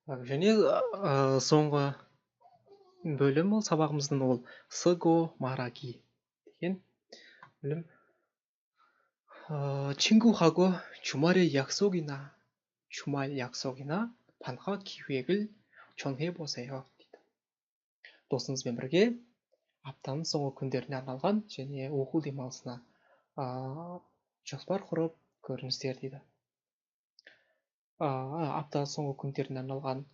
Және соңғы бөлім ол сабағымыздың ол сыго мараги деген бөлім. 친구하고 주말에 약속이나 주말 약속이나 방학 계획을 정해보세요 дейді. Досыңызбен бірге аптаның соңғы күндеріне арналған және оқу демалысына жоспар құрып көріңіздер дейді. Апта соңғы күндеріне арналған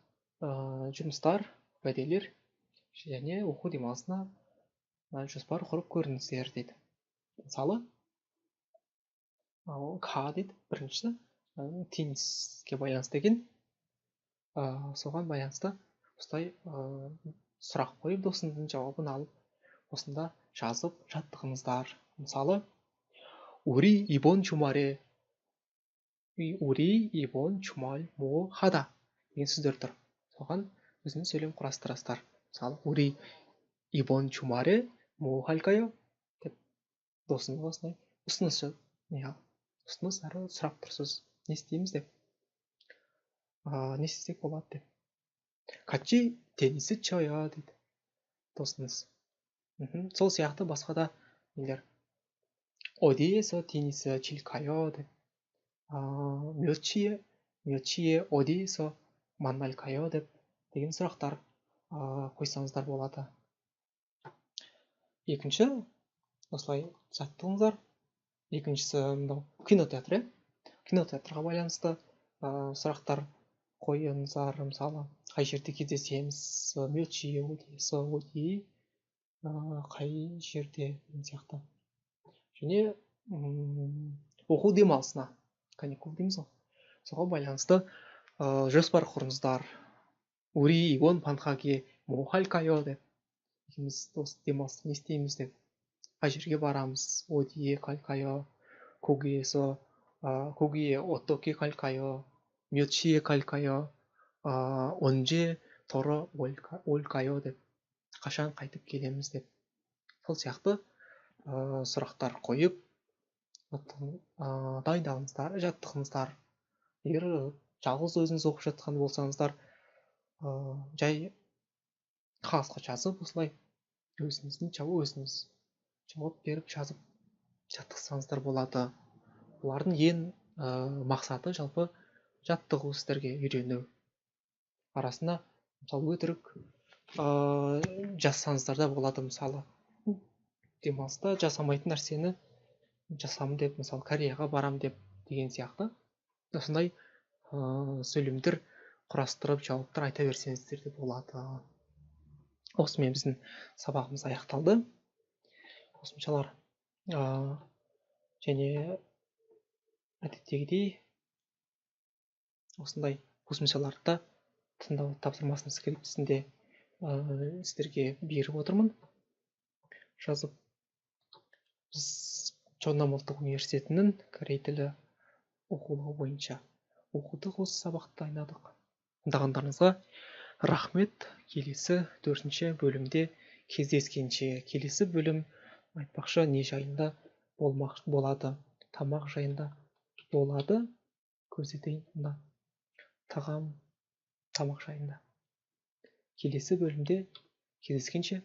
жұмыстар, уәделер және оқу демалысына жоспар құрып көріңіздер дейді. Мысалы, К дейді біріншісі, тенниске байланысты екен. Соған байланысты осылай сұрақ қойып, досыңыздың жауабын алып, осында жазып жаттығыңыздар. Мысалы, 우리 이번 주말에, 우리 이번 주말 뭐 하다 деген сөздер тұр. Соған өзіңіз сөйлем құрастырасыздар. Мысалы, 우리 이번 주말에 뭐 할까요? деп досыңызға осылай ұсыныс әрі сұрап тұрсыз. Не істейміз деп. Не істесек болады деп. 같이 테니스 쳐요 дейді досыңыз. Сол сияқты басқа да нелер. 어디에서 테니스 칠까요? деп. 몇 시에 어디에서 만날까요? деп деген сұрақтар қойсаңыздар болады. Екінші, осылай жаттығыңыздар. Екіншісі мынау кинотеатр, кинотеатрға байланысты сұрақтар қойыңыздар. Мысалы, қай жерде кездесеміз, 몇 시에 어디에서 어디, қай жерде деген сияқты. Және оқу демалысына, каникул дейміз ғой, соған байланысты жоспар құрыңыздар. 우리 이번 방학에 뭐 할까요? деп. Екеуміз осы демалыста не істейміз деп. Қай жерге барамыз, 어디에 갈까요? 거기에서, 거기에 어떻게 갈까요? 몇 시에 갈까요? 언제 돌아올까요? деп. Қашан қайтып келеміз деп. Сол сияқты сұрақтар қойып, дайындалыңыздар, жаттығыңыздар. Егер жалғыз өзіңіз оқып жатқан болсаңыздар, жай қағазға жазып, осылай өзіңіздің өзіңіз жауап беріп жазып жаттықсаңыздар болады. Бұлардың ең мақсаты жалпы жаттығу, сіздерге үйрену. Арасында мысалы өтірік жазсаңыздар да болады. Мысалы, демалыста жасамайтын нәрсені жасамын деп, мысалы Кореяға барам деп деген сияқты осындай сөйлемдер құрастырып жауаптар айта берсеңіздер де болады. Осымен біздің сабағымыз аяқталды. Қосымшалар және әдеттегідей осындай қосымшаларды тыңдау тапсырмасының скриптісінде сіздерге беріп отырмын жазып. Біз Чоннам ұлттық университетінің корей тілі оқулығы бойынша оқудық, осы сабақты дайындадық. Тыңдағандарыңызға рахмет. Келесі 4-ші бөлімде кездескенше. Келесі бөлім айтпақшы не жайында болмақ болады? Тамақ жайында болады. Көрсетейін мына тағам, тамақ жайында. Келесі бөлімде кездескенше.